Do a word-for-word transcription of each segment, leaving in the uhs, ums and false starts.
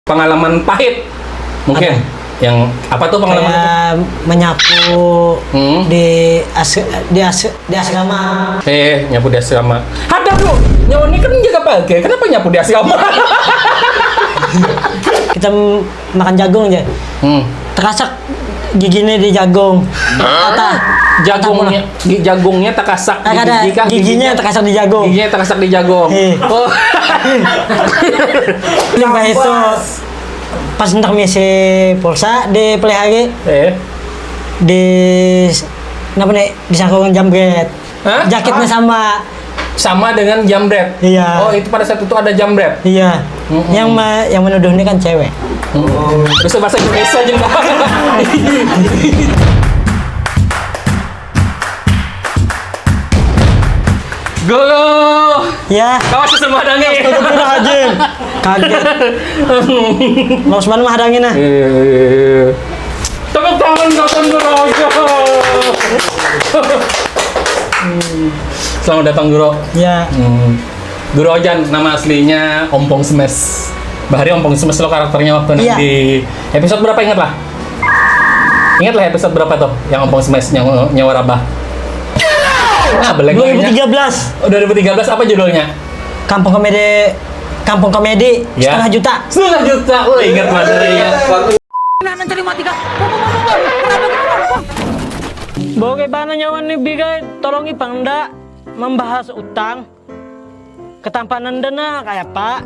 Pengalaman pahit mungkin. Yang apa tuh pengalaman itu? Kayak menyapu Hmm. di as di as di asrama. Eh, nyapu di asrama. Ada tuh, nyawa ini kan jaga pagar. Kenapa nyapu di asrama? Kita m- makan jagung aja. Hmm. Terasak giginya di jagung. Patah. Jagungnya, gi- jagungnya takasak di Ada gigi kah? giginya takasak di jagung. Giginya takasak di jagung. Eh. Oh. Limbah itu pas ntar misi pulsa di pelihari Eh. di kenapa nih, disangkung jambret. Hah? Jaketnya sama. Sama dengan jambret. Iya. Oh, itu pada saat itu ada jambret. Iya. Mm-mm. Yang ma- yang menuduh ini kan cewek. Terus bahasa Indonesia aja, Mbak. Guru, Ya. kawas semua dangi. Astagfirullahaladzim. Kaget. Los banget mah dangi nah. Eh, tepuk tangan buat Guru Ojan. Selamat datang, Guru. Ya. Hmm. Guru Ojan, nama aslinya Ompong Smash. Bahari Ompong Smash lo karakternya waktu Iya. Di episode berapa, ingat lah? Ingat lah episode berapa tuh yang Ompong Smash yang nyawa rabah? Nah, beleng namanya. dua ribu tiga belas. Oh, dua ribu tiga belas apa judulnya? Kampung komedi, kampung komedi Ya. setengah juta. Setengah juta, lo ingat banget ya. Bagaimana nyawa nih bigai, tolong ipang ndak membahas utang. Ketampanan dena kayak pak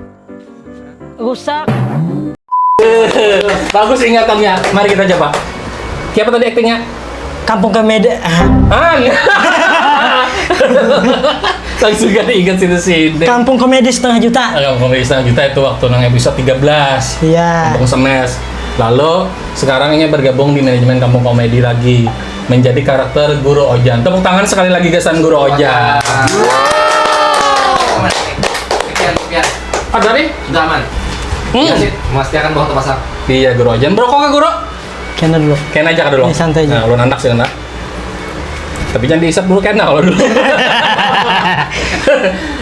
rusak. Bagus ingatannya. Mari kita coba. Siapa tadi aktingnya? Kampung komedi, ah, Ah, iya. Langsung gak diingat situ sini. Kampung komedi setengah juta. Kampung komedi setengah juta itu waktu nang episode tiga belas. Iya. Kampung Semes. Lalu sekarang ini bergabung di manajemen Kampung Komedi lagi, menjadi karakter Guru Ojan. Tepuk tangan sekali lagi gasan Guru Ojan. Sekian, sekian. Ada nih? Sudah aman. Hmm. Ya sih, memastikan bahwa terpasang. Iya, Guru Ojan. Berokok ke Guru? Kena dulu. Kena aja dulu. Ini santai aja. Nah, ulun andak sih kena. Tapi jangan diisap dulu kena kalau dulu.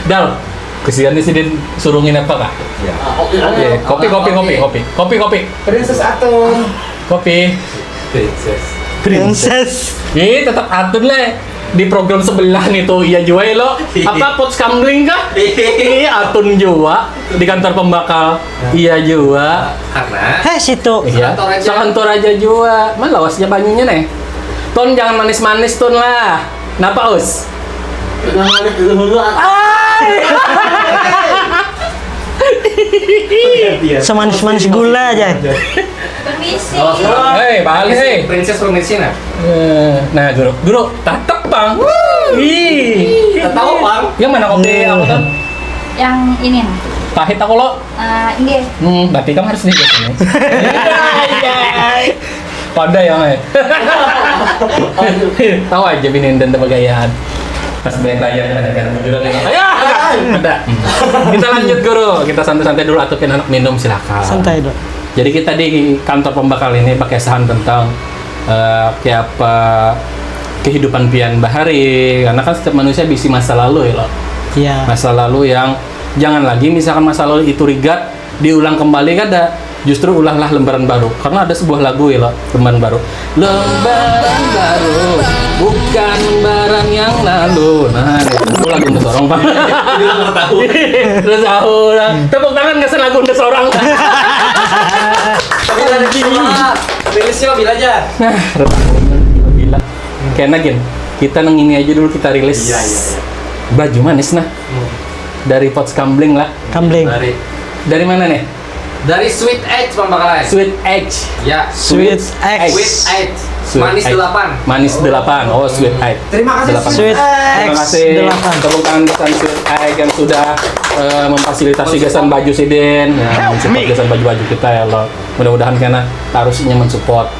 Dal, kesian nih sidin suruh nginep apa kah? Ya. Oke, kopi, kopi, kopi, kopi, kopi, kopi, Princess Atun. Kopi. Princess. Princess. Ih, tetap Atun leh. Di program sebelah nih tuh, iya jua ya lo. Apa, Pots Kamling kah? Iya, Atun jua. Di kantor pembakal. Iya jua. Karena Heh, situ. Iya. Sekantor aja. Sekantor aja jua. Mana lawasnya banyunya nih? Tun, jangan manis-manis, Tun lah. Napa, Us? Jangan dulu. Ay. Semanis-manis gula aja. Permisi. Hei, balik, hei. Princess permisi nah. Eh, nah, guru, guru, tatap, Bang. Ih. Tahu, Bang. Yang mana kopi aku tuh? Yang ini nah. Pahit aku lo. Eh, ini. Hmm, berarti kamu harus lihat ini. Iya, iya. Pada yang eh. Tahu aja bini dan gayaan. Pas bayar raya ada kan bujuran ya. Ayo, ada. Kita lanjut, guru. Kita santai-santai dulu atau anak minum, silakan. Santai dulu. Jadi kita di kantor pembakal ini pakai sahan tentang eh, kayak apa kehidupan pian bahari, karena kan setiap manusia bisi masa lalu ya lo. Iya. Masa lalu yang jangan lagi misalkan masa lalu itu rigat diulang kembali kada, justru ulahlah lembaran baru karena ada sebuah lagu ya lo, lembaran baru. Lembaran baru, bukan lembaran yang lalu. Nah, itu lagu untuk orang, Pak. Terus tahu lah. Tepuk tangan kasih lagu untuk orang. Tapi tadi cuma rilisnya bila aja. Nah, retahunya gila. Kena gin, kita nang ini aja dulu kita rilis. Iya, iya, iya. Baju manis nah. Dari Pots Kamling lah. Kamling. Dari Dari mana nih? dari Sweet Edge pembakalan. Sweet Edge. Ya. Sweet X. Sweet Edge. Sweet Manis Edge. Delapan. Manis delapan. Oh, Sweet Edge. Terima kasih, Delapan. Sweet Terima X kasih. delapan. Tepuk tangan buat Sweet Edge yang sudah eh, memfasilitasi gasan baju sidin, ya, support gasan baju-baju kita ya lo. Mudah-mudahan kena terus ini mensupport.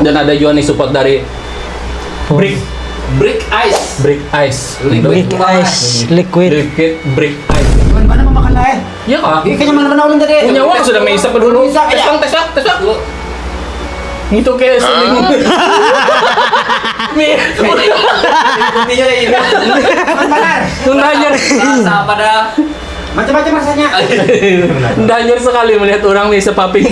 Dan ada juga nih support dari Brick Brick Ice. Brick Ice. Liquid. Brick Ice liquid. Liquid Brick Ice. Mana mana memakan lah eh. Iya kah? Ini kayaknya mana mana ulun tadi. Punya uang sudah maisap dulu. Bisa, Tes iya. Bang, tes Bang, tes Bang. Itu kayak suling. Nih. Intinya kayak gini. Mana? Tunda aja. Rasa pada Macam-macam rasanya. Dah hanyar sekali melihat orang nih sepaping.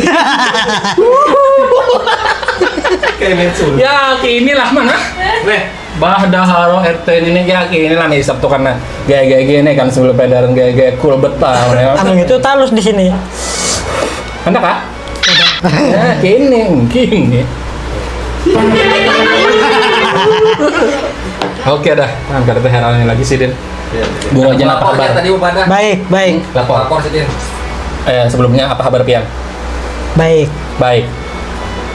Kayak main sulu. Ya, kayak inilah mana? Nih, bah dah haro R T ini nih, ya kayak inilah nih Sabtu karena gaya-gaya gini kan sebelum pedaran gaya-gaya cool betah. Anu itu talus di sini. Anda kak? Nah, kini, kini. Oke dah, nah, kada terheran lagi sih, Din. Iya. Guru aja apa kabar? Tadi upada. Baik, baik. Lapor. Lapor sih, Din. Eh, sebelumnya apa kabar pian? Baik. Baik.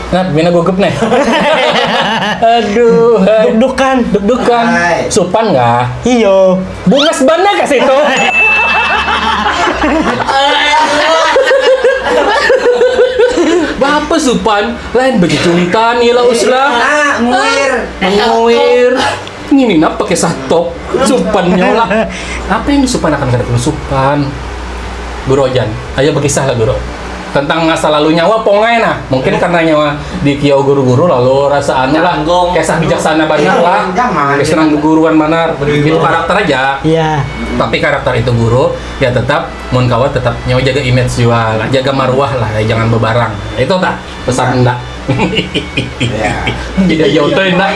Nah, mina gugup nih. Aduh, hai. Duk-dukan. Duk-dukan. Hai. Supan kah? Iyo. Bungas banar ka situ. Bapa supan, lain bejejuntan ilah uslah. Ah, nguir. Nguir. Ngini napa kisah top? Supannya lah. Apa yang disupanakan kada perlu supan? Guru Ojan, ayo berkisah lah guru. Tentang masa lalu nyawa pongai nah. Mungkin karena nyawa di kiau guru-guru lalu rasa anu lah. Tanggung. Kisah bijaksana banyak lah. Jangan. Kisah nang guruan banar. Betul. Itu karakter aja. Iya. Tapi karakter itu guru, ya tetap mun kawa tetap nyawa jaga image jua lah, jaga maruah lah, ya, jangan bebarang. Itu tah pesan ndak? Iya. Tidak jauh tuh ndak.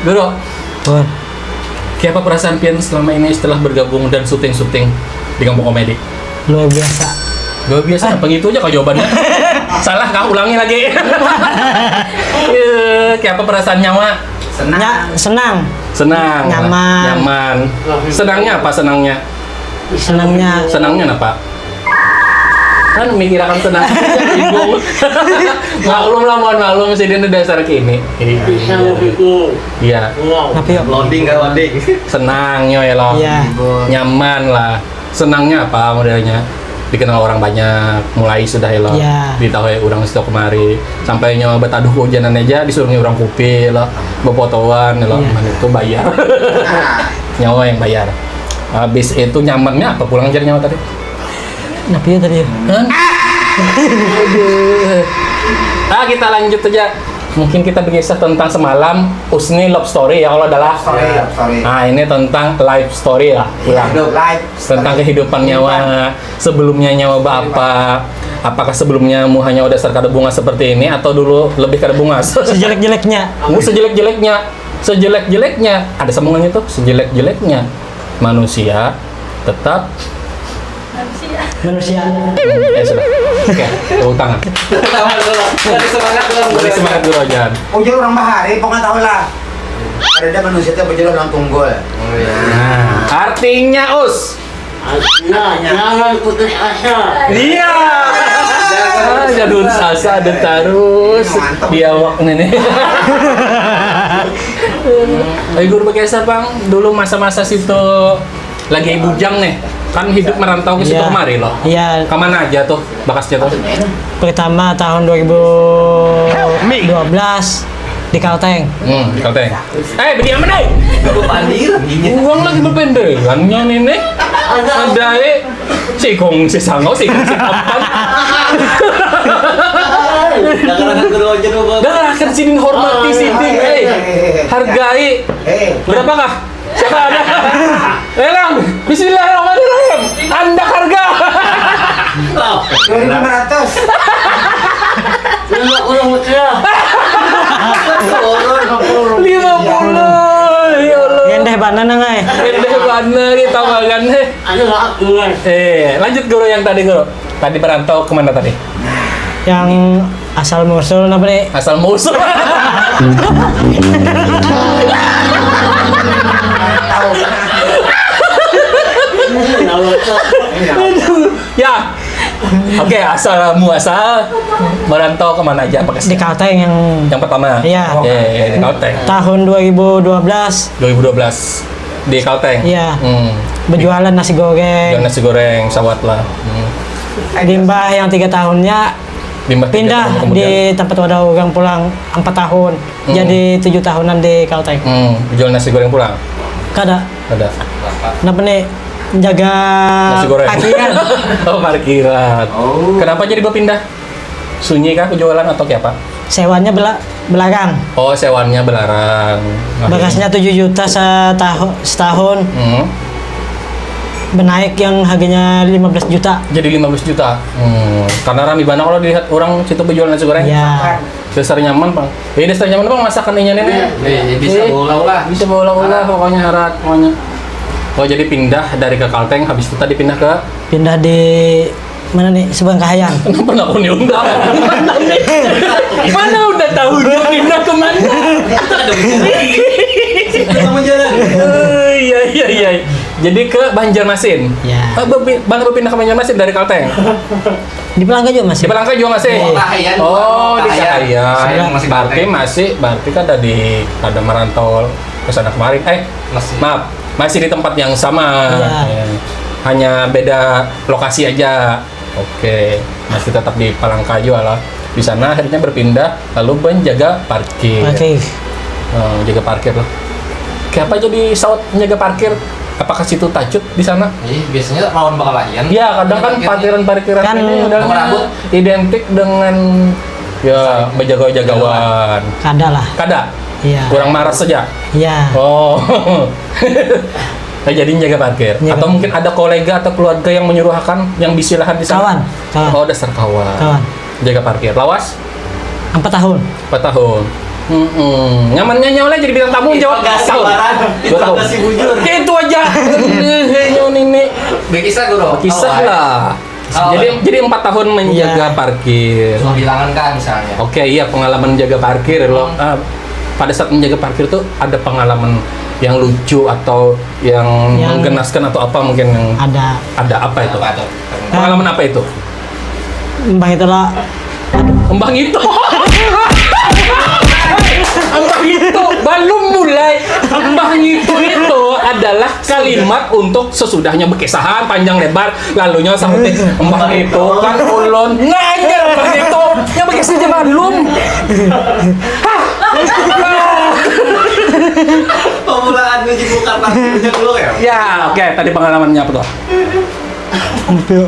Guru, Wan. Kiapa perasaan pian selama ini setelah bergabung dan syuting-syuting di Kampung Komedi? Luar biasa. Luar biasa, apa gitu aja kau jawabannya? Salah kah? Ulangi lagi. Eh, kiapa perasaan nyawa? Senang. Nya-, senang. Senang. Nyaman. Nyaman. Senangnya apa senangnya? Senangnya. Senangnya apa? Kan mikirakan senang. Bingung. Maklum lah, mohon maklum sih, dia dasar kini. Pisang itu. Iya. Wow. Tapi yuk. Loading kan, loading. Senang yo ya lo. Iya. Nyaman lah. Senangnya apa modelnya? Dikenal orang banyak, mulai sudah ya lo. Iya. Ditahui orang situ kemari. Sampai nyawa betaduh kehujanan aja disuruh orang kupi lo. Bepotoan ya lo. Iya. Mana itu bayar. Nyawa yang bayar. Habis itu nyamannya apa pulang jadi nyawa tadi? Napi ya tadi ya? Hah? Aduh. Ah, kita lanjut aja. Mungkin kita berkisah tentang semalam Usni love story ya kalau adalah. Story, love story. Nah, ini tentang life story lah. Iya, pulang. Hidup life. Tentang story. Kehidupan nyawa sebelumnya nyawa bapak. Apakah sebelumnya muhanya udah serkada bunga seperti ini atau dulu lebih kada bunga? Sejelek-jeleknya. Oh, sejelek-jeleknya. Sejelek-jeleknya. Ada sambungannya tuh. Sejelek-jeleknya manusia tetap Manusia. Ya sudah. Oke, tepuk tangan. Sama dulu. Kasih semangat dulu. Beri semangat dulu aja. Ujar orang bahari, pokoknya tahu lah. Ada ada manusia tiap berjodoh dalam tunggul. Nah, artinya us. Nah, jangan putus asa. Iya. Ah, jadul sasa ada terus. Dia awak ini. Ayo guru pakai siapa? Dulu masa-masa situ lagi bujang nih, kan hidup merantau ke situ kemari loh. Iya. Kemana aja tuh bakasnya tuh? Pertama tahun dua ribu dua belas di Kalteng. Hmm, di Kalteng. Eh, beri aman deh. Aku pandir. Uang lagi berpenderannya nih nih. Ada eh. Sikong si sangau sikong si papan. Dengarkan sini hormati sini. Eh, hargai. Berapakah? Siapa ada? Lelang. Bismillahirrahmanirrahim. Anda harga. Dua ribu lima ratus. Lima puluh mutia. Lima puluh. Ya Allah. Gendeh bana nang ai. Gendeh bana kita makan deh. Ada lah aku. Eh, lanjut guru yang tadi guru. Tadi perantau kemana tadi? Yang asal musul apa nih? Asal musul. Ya. Oke, asal muasal merantau kemana aja? Apa di Kalteng yang yang pertama. Iya. Oke, di Kalteng. Tahun dua ribu dua belas. dua ribu dua belas di Kalteng. Iya. Hmm. Berjualan nasi goreng. Jualan nasi goreng, sawat lah. Hmm. Limbah yang tiga tahunnya Limbah pindah tiga tahun kemudian. Di tempat wadah orang pulang empat tahun. Hmm. Jadi tujuh tahunan di Kalteng. Hmm. Jual nasi goreng pulang? Kada. Kada. Kenapa nih jaga nasi goreng. Parkiran? Oh, parkiran. Oh. Kenapa jadi berpindah? Sunyi kah jualan atau kayak apa? Sewanya bela belarang. Oh, sewanya belarang. Bekasnya tujuh juta setahun setahun. Hmm. Benaik yang harganya lima belas juta. Jadi lima belas juta. Hmm, karena rami banget kalau dilihat orang situ berjual nasi goreng. Ya. Dasar nyaman, Bang. Ya, dasar nyaman, Bang, masakan inya nih. Iya, iya, bisa Eh, berulang-ulang. Bisa berulang-ulang, ah, pokoknya harat, pokoknya. Oh, jadi pindah dari ke Kalteng, habis itu tadi pindah ke pindah di mana nih? Subang Kahayan. Kenapa nak undang? Mana udah tahu dia pindah ke mana? Kita ada bicara. Kita sama jalan. Eh, iya, iya, iya. Jadi ke Banjarmasin. Ya. Eh, bepi-, mana berpindah ke Banjarmasin dari Kalteng? Di Palangka juga masih. Di Palangka juga masih? Iya. Kahayan, Oh, di Kahayan. Kahayan. Sebelah. Masih Berarti Kalteng. Masih, berarti kan ada di, ada merantau ke sana kemari. Eh, Masih. Maaf, masih di tempat yang sama. Iya. Ya. Hanya beda lokasi aja. Oke, masih tetap di Palangka juga lah. Di sana akhirnya berpindah, lalu menjaga parkir. Parkir. Eh, jaga parkir lah. Kenapa jadi saut menjaga parkir? Apakah situ tacut di sana? Iya, biasanya lawan bakalahian. Ya, kadang kan parkiran-parkiran Kan ini udah merabut. Identik dengan ya, bejaga-jagawan. Kada lah. Kada? Iya. Kurang maras saja? Iya. Oh. Nah, jadi jaga parkir. Jaga Atau parkir. Mungkin ada kolega atau keluarga yang menyuruhakan, yang bisi lahan di sana? Kawan, kawan. Oh, dasar kawan. Kawan. Jaga parkir. Lawas? Empat tahun. Empat tahun. Mm-mm. Nyamannya nyawa jadi bintang tamu jawab. Interogasi Tahun. Waran. Dua tahun. Interogasi bujur. Kayak itu aja. Eh, nyawa ini. Berkisah, Guru. Kisah Awal. Lah. Oh. Jadi, jadi empat tahun menjaga Iya. parkir. Sudah bilangan kan misalnya. Oke, iya, pengalaman menjaga parkir, lo. Hmm. Ah, pada saat menjaga parkir tuh ada pengalaman yang lucu atau yang Yang menggenaskan atau apa mungkin yang Ada. Ada apa itu? Apa tuh? Pengalaman apa itu? Mbah itu lah. Mbah itu. Mbah itu belum mulai. Mbah itu itu adalah kalimat untuk sesudahnya berkisahan panjang lebar, lalunya sahutin, "Mbah itu kan ulun." Nah, iya, Mbah itu. Yang berkisah aja maklum. Hah? Pemulaan uji bukan dulu ya. Ya, oke, tadi pengalamannya apa tuh? Mobil.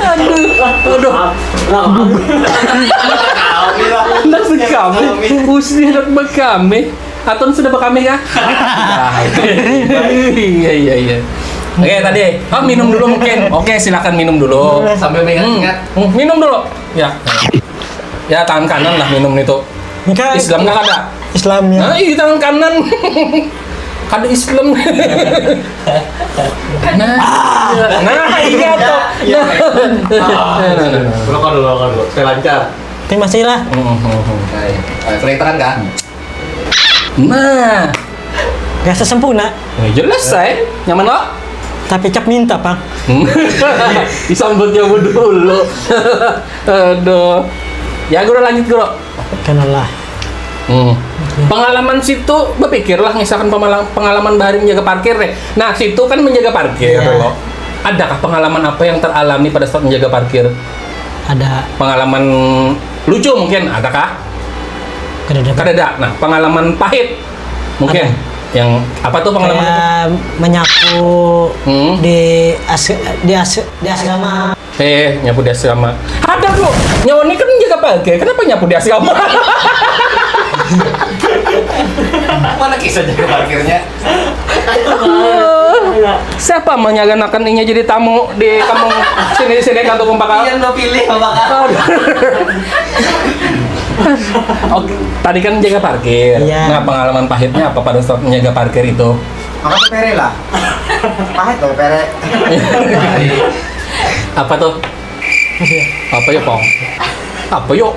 Aduh, aduh. Anak kami. Usia anak kami. Atau sudah berkami kah? Iya, iya, iya. Oke, tadi. Oh, minum dulu mungkin. Oke, silakan minum dulu. Sambil mengingat-ingat. Hmm, minum dulu. Ya. Ya, tangan kanan lah minum itu. Islam kah kada? Islam, ya. Nah, iya, tangan kanan. Kada Islam. Nah, nah, iya tuh. Ya, ya. Nah. Nah, nah, nah. Rokok dulu, rokok dulu. Supaya lancar. Terima kasih lah. Hmm, hmm, hmm. Nah, iya. Eh, kelihatan kah? Nah. Rasa sempurna. Ya, jelas, saya. Nyaman kok? Tapi cap minta, Pang. Disambutnya dulu. Aduh. Ya, Guru, lanjut, Guru. Kanalah. Hmm. Oke. Pengalaman situ, berpikirlah misalkan pemala-, pengalaman bahari menjaga parkir deh. Nah, situ kan menjaga parkir Iya. loh. Adakah pengalaman apa yang teralami pada saat menjaga parkir? Ada. Pengalaman lucu mungkin, adakah? Kadada. Kadada. Nah, pengalaman pahit mungkin. Ada. Yang apa tuh pengalaman Kayak itu? Menyapu Hmm. di as-, di as-, di asrama. Eh, nyapu di asrama. Ada tuh. Nyawa ini kan jaga parkir. Kenapa nyapu di asrama? Mana kisah jaga parkirnya? Siapa menyaganakan inya jadi tamu di kampung sini, sini kantor pembakar? Yang lo pilih pembakar. Oke, tadi kan jaga parkir. Iya. Nah, pengalaman pahitnya apa pada saat menjaga parkir itu? Apa tuh pere lah? Pahit loh pere. Apa tuh? Apa ya, Pong? Apa yuk?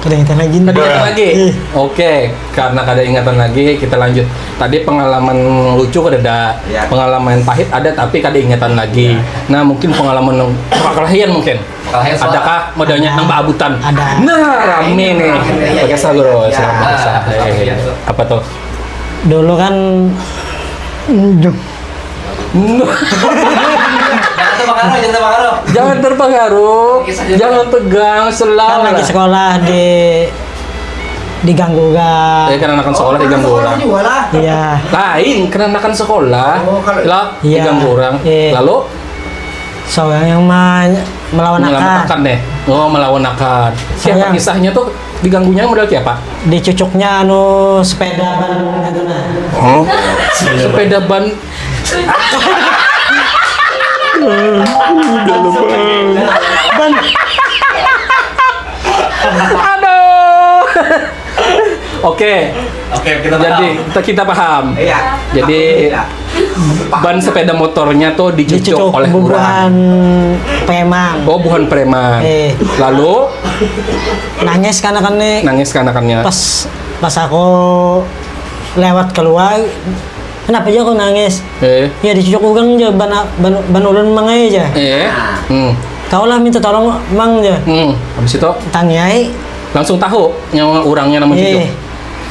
Kada ingatan lagi. Kada ingatan lagi? Ih. Oke, karena kada ingatan lagi, kita lanjut. Tadi pengalaman lucu kada ada, Ya. pengalaman pahit ada, tapi kada ingatan lagi. Ya. Nah, mungkin pengalaman nang perkelahian mungkin. Perkelahian soal Adakah modelnya Ada. nang baabutan? Ada. Nah, rame nih. Iya, iya, Pakai iya. sagur, Ya. silakan, Nah, Pak. Eh, iya. apa tuh? Dulu kan Jangan terpengaruh, jangan terpengaruh. Jangan terpengaruh. Kisah jangan. Jangan tegang, selau Kan lagi lah. sekolah di, diganggu orang. Eh, kenanakan sekolah Oh, diganggu sekolah orang. juga lah. Iya. Lain, kenanakan sekolah. Oh, kalau Lah, Iya. diganggu orang. Iya. Lalu? Seorang yang ma-, Melawan akan. Menyelamatkan deh. Oh, melawan akan. Siapa kisahnya tuh diganggunya model siapa? Dicucuknya anu sepeda ban gitu nah. Sepeda ban. Udah lepas. Ban. Aduh. Oke. Oke, kita jadi paham. Kita, kita paham. Iya. Jadi, aku tidak. Ban sepeda motornya tuh dicucuk oleh bubuhan orang. Preman. Oh, buhan preman. Eh. Lalu? Nangis kanakan nih. Nangis kanakannya. Pas, pas aku lewat keluar, kenapa aja aku nangis? Eh. Ya dicucuk urang aja, ban, ban, ban ulun mangai aja. Eh. Hmm. Kau lah minta tolong mang aja. Hmm. Habis itu? Tanyai. Langsung tahu nyawa orangnya namun cucuk. Eh.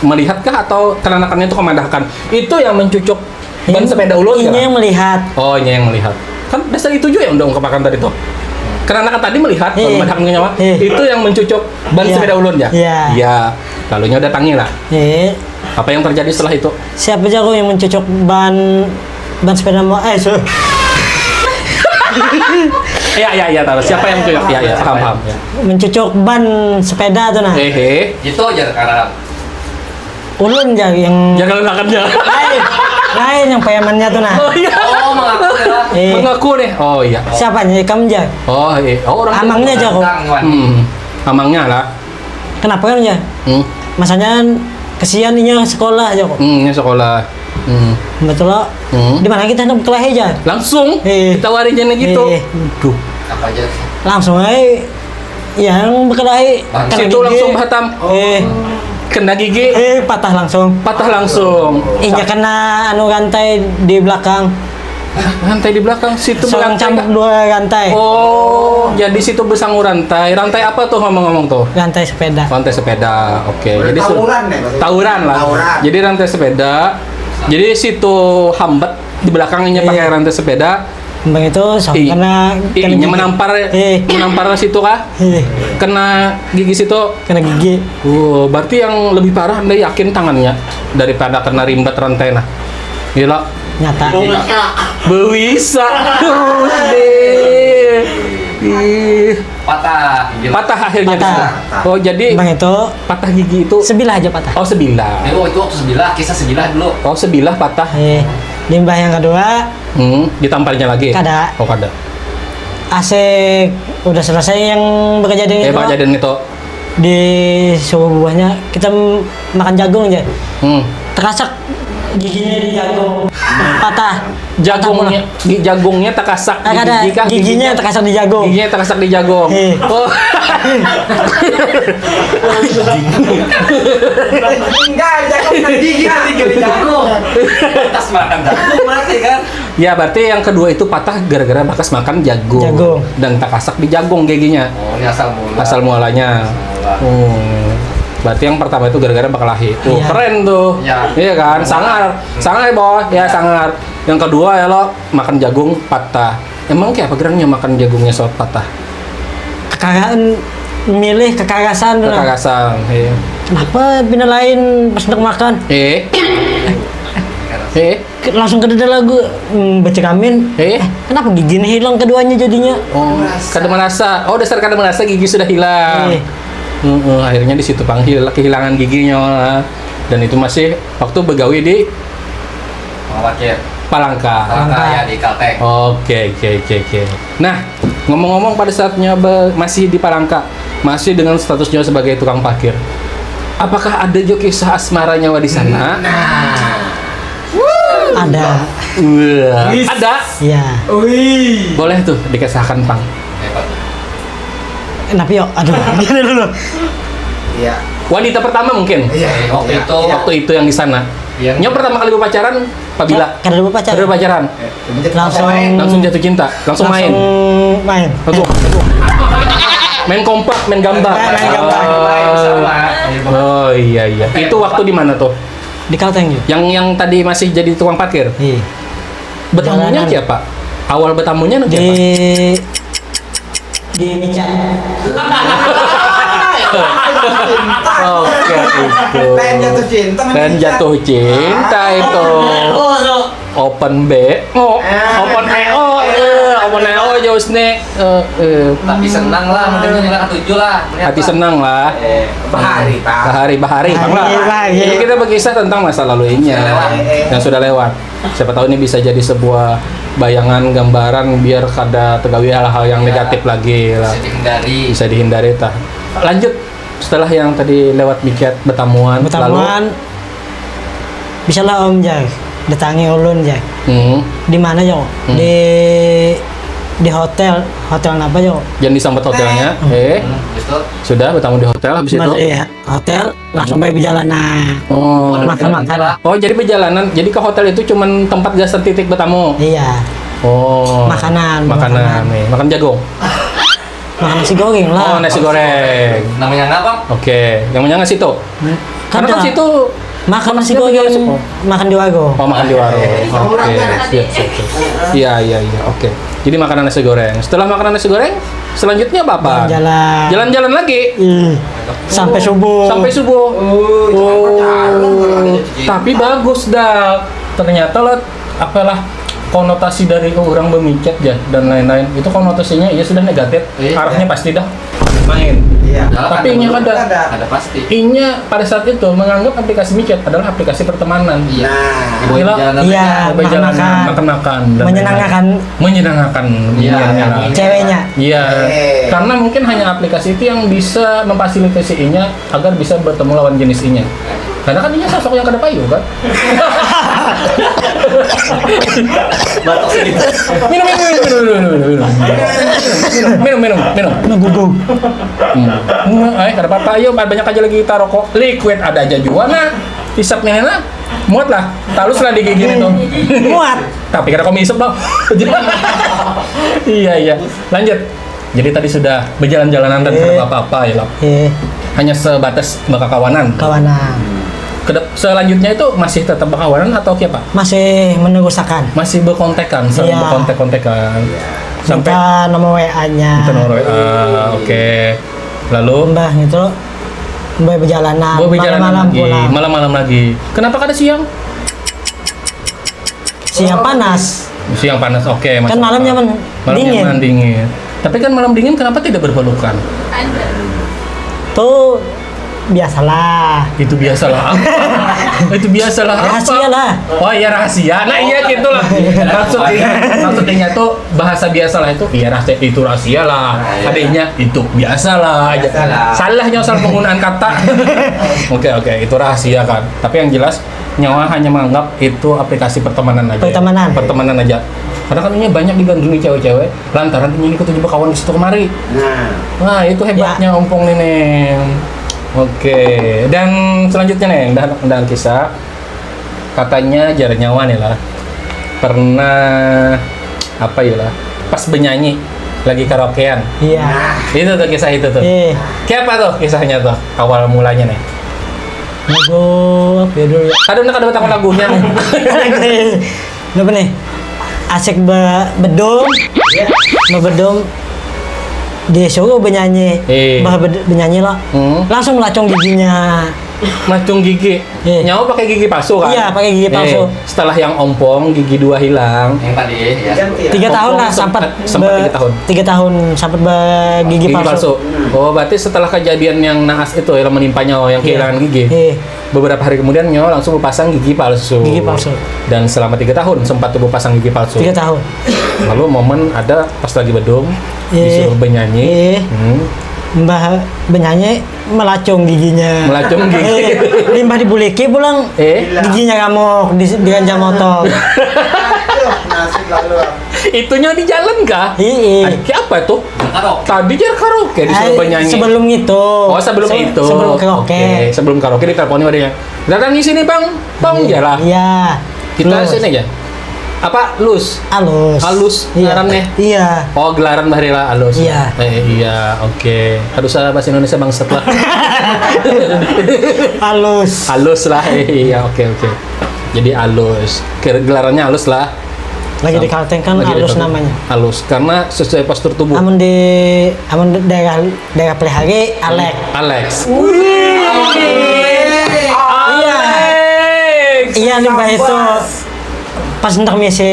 Melihat kah atau kenanakannya itu kemadahkan? Itu yang mencucuk ban sepeda ulun. Inya yang melihat. Oh, inya yang melihat. Kan dasar itu juga yang udah ungkapakan tadi tuh. Kenanakan tadi melihat, eh, memadahkan nyawa. Eh. Itu yang mencucuk ban sepeda ulun ya? Iya. Iya. Lalunya udah tangi lah. Eh. Apa yang terjadi setelah itu? Siapa aja aku yang mencucuk ban, ban sepeda mo-, eh, su- Iya, iya, iya, tahu. Siapa yang mencucuk? Iya, iya, paham, paham. Ya. Mencucuk ban sepeda tuh nah. Eh, eh. Itu aja karena Ulun ja yang jaga lenakannya. Lain, lain yang payamannya tuh nah. Oh iya. Oh, mengaku ya. Eh. Mengaku nih. Oh iya. Siapanya ikam ja? Oh iya. Oh, orang amangnya ja kok. Hmm. Amangnya lah. Kenapa kan ja? Hmm. Masanya kesian inya sekolah ja kok. Hmm, inya sekolah. Hmm. Betul lah. Hmm. Di mana kita hendak berkelahi ja? Langsung. Eh. Ditawari jana gitu. Eh. Duh. Apa aja? Langsung aja. Yang berkelahi kena situ gigi. Langsung bahatam. Eh. Kena gigi. Eh, patah langsung. Patah langsung. Inya kena anu rantai di belakang. Rantai di belakang situ. Seorang berrantai cambuk kah? Dua rantai. Oh, jadi situ besangu rantai. Rantai apa tuh ngomong-ngomong tuh? Rantai sepeda. Rantai sepeda. Oke. Jadi tawuran ya, maksudnya? Tawuran lah. Tawuran. Jadi rantai sepeda. Jadi situ hambat di belakangnya pakai rantai sepeda. Kembang itu sama kena, kena gigi. Menampar, eh, menampar situ kah? Eh. Kena gigi situ? Kena gigi. Oh, berarti yang lebih parah anda yakin tangannya daripada kena rimbat rantai nah. Gila. Nyata. Bawisa. Terus deh. Ih. Patah gigi. Patah akhirnya di situ. Patah. Oh, jadi kembang itu patah gigi itu sebilah aja patah. Oh, sebilah. Eh, oh, itu waktu sebilah, kisah sebilah dulu. Oh, sebilah patah. Eh, limbah yang kedua. Hmm, ditamparnya lagi? Kada. Oh, kada. Asik, udah selesai yang berkejadian itu. Eh, berkejadian itu. Di sebuah buahnya kita m-, makan jagung aja. Hmm. Terasak giginya di jagung. Patah. Jagungnya, patah pula. Di jagungnya takasak di gigi kah? Giginya takasak di jagung. Giginya takasak di jagung. Eh. Oh. Enggak, jagung kan gigi, kan gigi jagung. Tas makan jagung berarti kan? Ya, berarti yang kedua itu patah gara-gara bakas makan jagung. Jagung. Dan takasak di jagung giginya. Oh, ini asal mula. Asal mualanya. Asal mula. Hmm. Berarti yang pertama itu gara-gara bakalahi. Tuh, iya. Keren tuh. Iya. Iya kan? Sangar. Sangar, Boy. Ya, sangar. Yang kedua ya lo makan jagung patah. Emang kayak apa gerangnya makan jagungnya soal patah? Kekayaan milih kekerasan tuh. Kekerasan, iya. Kenapa pina lain pas hendak makan? Eh. Eh. Ke-, langsung ke dada lagu, mm, becekamin. Eh? Eh, kenapa gigi ini hilang keduanya jadinya? Oh, kada merasa. Oh, dasar kada merasa gigi sudah hilang. Eh. Heeh, akhirnya di situ pang hil-, kehilangan giginya. Dan itu masih waktu begawi di Palangka. Palangka. Palangka, ya, di Kalteng. Oke, oke, oke, oke. Nah, ngomong-ngomong, pada saatnya be-, masih di Palangka, masih dengan statusnya sebagai tukang parkir, apakah ada juga kisah asmaranya di sana? Nah. Ada. Wah, ada? Iya. Wih. Boleh tuh dikisahkan, Pang. Hebat. Kenapa yo? Aduh, gini dulu. Iya. Wanita pertama mungkin? Iya, waktu itu. Waktu itu yang di sana. Iya. Yang pertama kali berpacaran, pabila? Kada ada berpacaran. Kada ada berpacaran. Langsung, langsung jatuh cinta, langsung main. Langsung main. Langsung. Main kompak, main gambang. Main, main gambang. Oh. Main sama. Oh, iya, iya. Itu waktu di mana tuh? Di Kalteng, ya. Yang, yang tadi masih jadi tukang parkir? Iya. Bertamunya siapa? Awal bertamunya nang siapa? Di Di Mica. Oke, itu. Lain jatuh cinta, kan? Lain jatuh cinta itu. Oh, no. Open B. Oh, ah. Open E O. Eh, open E O aja Terus nih, eh, eh, Tapi senang lah, mending nila katuju lah. Melihat hati lah. Senang lah. Eh, bahari, Pak. Bahari, bahari, Bang, lah. Bahari, bahari. Jadi kita berkisah tentang masa lalu inya. Sudah lewat. Yang sudah lewat. Siapa tahu ini bisa jadi sebuah bayangan, gambaran, biar kada tegawi hal-hal yang ya, negatif lagi lah. Bisa dihindari. Bisa dihindari, tah. Lanjut, setelah yang tadi lewat mikiat, betamuan, betamuan, lalu? Bisa lah, Om, jar. Datangi ulun, jar. Hmm. Di mana, jar? Hmm. Di, di hotel. Hotel napa, jar? Jangan disambat hotelnya. Hmm. Eh. Hmm, habis itu? Sudah bertamu di hotel, habis itu? Iya, hotel, langsung bae bejalanan. Oh. Makan-makan. Oh, jadi bejalanan. Jadi ke hotel itu cuman tempat gasan titik bertamu? Iya. Oh. Makanan, makanan, makanan. Nih. Makan jagung? Makan nasi goreng lah. Oh, nasi goreng. Namanya apa? Oke, yang punya nasi tuh. Hmm. Karena kan situ makan nasi goreng, makan di warung. Oh, makan di warung. Oke, siap, siap, siap. Iya, iya, iya. Oke. Jadi makanan nasi goreng. Setelah makanan nasi goreng, selanjutnya apa? Jalan-jalan. Jalan-jalan lagi. Ih, sampai subuh. Sampai subuh. Oh. Tapi bagus dah. Ternyata lah, apalah, konotasi dari orang bemicat ya dan lain-lain. Itu konotasinya ya sudah negatif. Iya. Arahnya pasti dah main. Iya. Tapi inya kada. Ada pasti. Inya pada saat itu menganggap aplikasi micat adalah aplikasi pertemanan. Iya. Nah. Iya, makan-makan. Makan-makan. Menyenangkan. Menyenangkan. Iya. Ceweknya. Iya. Karena mungkin hanya aplikasi itu yang bisa memfasilitasi inya agar bisa bertemu lawan jenis inya. Karena kan inya sosok yang kada payu kan. Batuk sedikit. Minum, minum, minum, minum, minum, minum, minum. Minum, minum, minum, minum. Nah, gugu. Hmm. Nah, eh, kada apa-apa, ayo, banyak aja lagi kita rokok. Liquid ada aja jua, nah. Isap nih, nah. Muat lah. Talus lah di gigi nih tuh. Muat. Tapi kada komi isap, bang. Iya, iya. Lanjut. Jadi tadi sudah berjalan-jalanan dan kada apa-apa ya lah. Iya. Hanya sebatas bakakawanan. Kawanan. Kedep-, selanjutnya itu masih tetap bakawanan atau apa? Masih menerusakan. Masih berkontekan, sering berkontek-kontekan. Sampai minta nomor W A-nya. Minta nomor W A, oke. Lalu? Mbah gitu, mbah berjalanan. Mbah berjalanan malam-malam lagi, pulang. Malam-malam lagi. Kenapa kada siang? Siang panas. Siang panas, oke, masuk akal. Kan malam nyaman, malam dingin. Nyaman dingin. Tapi kan malam dingin kenapa tidak berpelukan? Tuh biasalah. Itu biasalah apa? Itu biasalah apa? Rahasia lah. Oh iya, rahasia. Nah, iya gitulah. Maksudnya, maksudnya tuh bahasa biasalah itu, iya, rahasia, itu rahasia lah. Nah, iya. Adanya itu biasalah aja. Biasalah. Salahnya asal penggunaan kata. Oke, oke, itu rahasia kan. Tapi yang jelas nyawa hanya menganggap itu aplikasi pertemanan aja. Pertemanan. Pertemanan aja. Karena kan ini banyak digandrungi cewek-cewek lantaran ini ikut juga kawan di situ kemari. Nah. Nah, itu hebatnya, ya, ompong ini. Oke, dan selanjutnya nih, dah, dah kisah. Katanya jar nyawa nih lah. Pernah apa ya lah? Pas benyanyi lagi karaokean. Iya. Itu tuh kisah itu tuh. Iya. Kayak apa tuh kisahnya tuh? Awal mulanya nih. Lagu apa ya dulu ya? Kada, kada tahu lagunya. Apa nih? Asik be-, bedum. Bebedum. Disuruh benyanyi. Eh. Bah bed-, benyanyi lah. Hmm. Langsung melacung giginya. Melacung gigi. Eh. Nyawa pakai gigi palsu kan? Iya, pakai gigi palsu. Eh, setelah yang ompong gigi dua hilang. Yang tadi ya. Tiga tahun lah sempat, sempat be-, tiga tahun. Tiga tahun sempat be-, gigi palsu. Gigi palsu. Oh, berarti setelah kejadian yang naas itu ya, menimpa nyawa yang kehilangan gigi. Iya. Beberapa hari kemudian nyawa langsung berpasang gigi palsu. Gigi palsu. Dan selama tiga tahun sempat tuh berpasang gigi palsu. Tiga tahun. Lalu momen ada pas lagi bedung, iya, disuruh benyanyi. Iya. Hmm. Mbah benyanyi melacung giginya. Melacung gigi. Eh, limbah dibuliki pulang, eh, giginya ngamuk, di, diganjal motor. Aduh, nasib lalu. Itunya di jalan kah? Iya. Ada apa tuh? Tadi jar karaoke disuruh benyanyi. Sebelum itu. Oh, sebelum itu. Sebelum karaoke. Oke, sebelum karaoke diteleponi wadahnya. Datang di sini, Bang. Bang, iya, jalan. Iya. Kita sini aja. Apa? Lus? Alus. Alus, iya, ngarannya? Iya. Oh, gelaran Bahrila Alus. Iya. Eh, iya, oke. Kada usah bahasa Indonesia bangsat lah. Alus. Alus lah, iya, oke, oke. Jadi Alus. Gelarannya Alus lah. Lagi di Kalteng kan Alus namanya. Alus, karena sesuai postur tubuh. Amun di, amun di daerah, daerah Pelihari, Alex. Alex. Wih. Iya. Alex. Iya, limbah itu. Pas hendak misi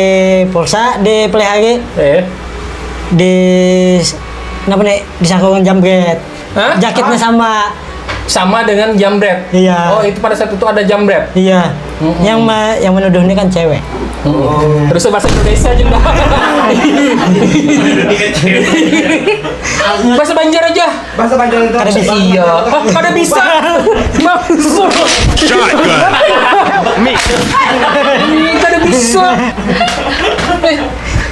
pulsa di Pelihari. Eh. Di, kenapa nih? Disangkut dengan jambret. Hah? Jaketnya sama. Sama dengan jambret. Iya. Oh, itu pada saat itu ada jambret. Iya. Mm-mm. Yang ma- yang menuduh ini kan cewek. Mm-mm. Terus bahasa Indonesia juga. Bahasa Banjar aja. Bahasa Banjar itu. Kada bisa. Iya. Ah, kada bisa. Maksud. Ih, kada bisa. Eh,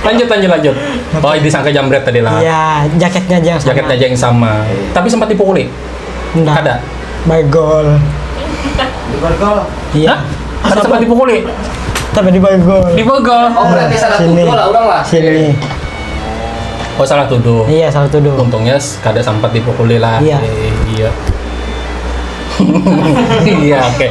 lanjut, lanjut, lanjut. Oh, disangka jambret tadi lah. Iya, jaketnya aja yang sama. Jaketnya aja yang sama. Tapi sempat dipukuli? Enggak. Kada. Bagol. Di Borgol. Iya. Hah? Kada sempat dipukuli? Tapi di bagol. Dibagol. Oh, berarti salah Sini. Tutup lah orang lah. Sini. Oh, salah tuduh. Iya, salah tuduh. Untungnya s- kada sempat dipukuli lah. Iya. Eh, iya. Iya, oke.